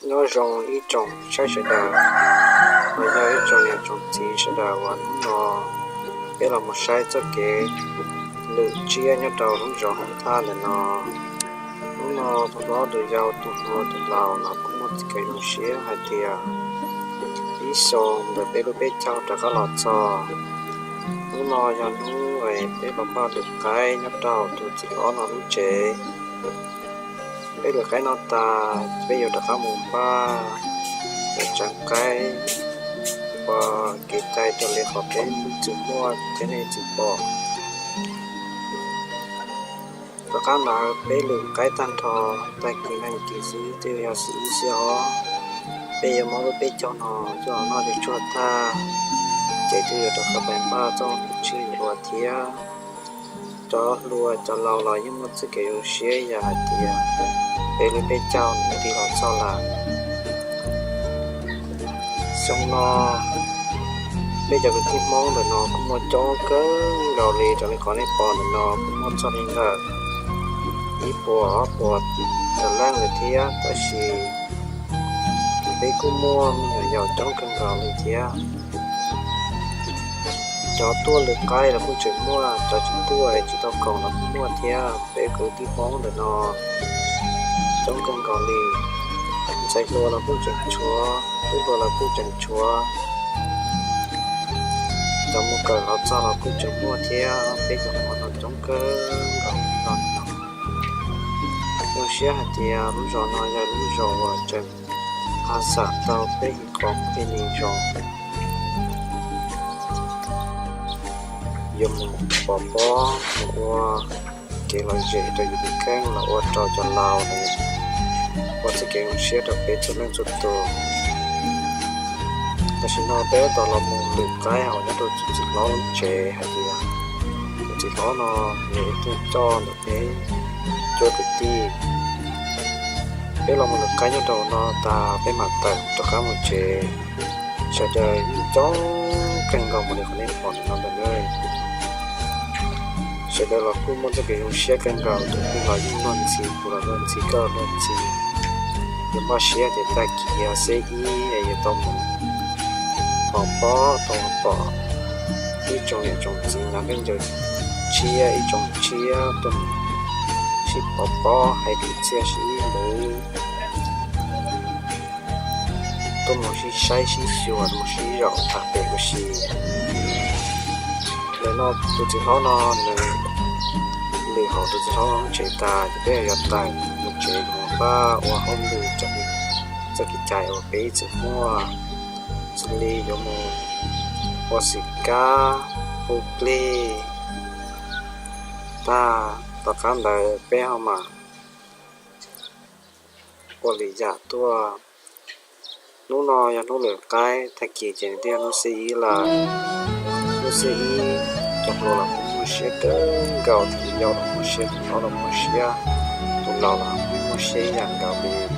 Nyob zoo ib tsoom saib sawv daws, los yog ib tsoom niam tsoom txiv sawv daws uas hnub no peb los mus saib txoj kev lwm tsiab nyob rau lub zos Hoob Thaj ntawm no. Hnub no tus hlob tus yau tus hluas tus laus los kuj muaj txoj kev zoo siab hais tias ib xyoos ntawm peb lub peb caug rov qab los txog. Hnub no yog hnub peb los npaj lwm qaib nyob rau tus txiv hlob no lub tsev. Peb lwm qaib no tas, peb yuav rov qab mus npaj yuav tseev qaib ua kev cai raws li qhov peb txwm muaj thiab nej txwm pom. Tom qab ntawd peb lwm qaib tag nrho, tag kis neeg kis xwb twb yog xib ib xwb os. Peb yuav muab lub peb caug no coj los noj tsuag tag, ces twb yuav rov qab pais npaj txoj tsiab yuav ua thiab. Cov hluas cov laus los yeej muaj txoj kev zoo siab yam hais tias peb lub peb caug nws tig los txog lawm. Xyoo no peb cov kwv tij Hmoob ntawm no kuj muaj coob kawg nkaus li, raws li qhov nej pom ntawm no kuj muaj txog li ntawm ib puas ob puas tawm leej lawm thiab, tab sis peb kuj muaj me nyuam yaus coob kawg nkaus li thiab. Cov tuaj lwm qaib los kuj tseem muaj, cov tsis tuaj es tsis tau koom los kuj muaj thiab. Peb kwv tij Hmoob ntawm no coob kawg nkaus li, ntxhais hluas los kuj tseem tshuav, tub hluas los kuj tseem tshuav, cov mus kawm los txog los kuj tseem muaj thiab. Peb cov Hmoob no coob kawg nkaus li no. Zoo siab hais tias lub zos no yog lub zos uas tseem ha xam tau peb ib qho peb li zos yuav mus pov pob mus ua kev lom zem rau yus tus kheej los ua rau cov laus, ua txoj kev zoo siab rau peb txhua leej txhua tus. Tam sim no peb tab tom los mus lwm qaib hauv nyob rau tus txiv hlob lub tsev hais tias tus txiv hlob no nws ib tug coj ntawm peb cuab kwv tij. Peb los mus lwm qaib nyob rau no tas peb mam tawm rov qab mus tsev. Sawv daws yeej coob kawg nkaus mus li qhov nej pom ntawm no ntag na. Sawv daws los kuj muaj txoj kev zoo siab kawg nkaus, tus twg los yeej luag ntxhi, kuv los luag ntxhi, koj los luag ntxhi. Yuav npaj siab tias tag kis xib ib es yuav tau mus pov pob, tau pom ib tsoom niam tsoom txiv hnav khaub ncaws tshiab, ib tsoom tshiab tuaj mus sib pov pob, hais kwv txhiaj sib hlub, tuaj mus sib saib sib xyuas, mus sib zaum tham pem ua si. Ntawm no tus txiv hlob no nws lwm hauv tus txiv hlob no lub tsev tas ces peb yuav tawm mus tsev mus npaj ua hauj lwm txoj kev cai uas peb ib txwm muaj, xws li yuav mus ua xwm kab, hu plig tag, tom qab ntawd peb ho mam ua lwm yam tuaj. Hnub no yog hnub lwm qaib, tag kis ces nws twb yog hnub xib ib lawm. Hnub xib ib, cov hluas los kuj muaj siab kawg nkaus, tus yau los muaj siab, tus hlob los muaj siab, tus laus los kuj muaj siab ib yam nkaus li.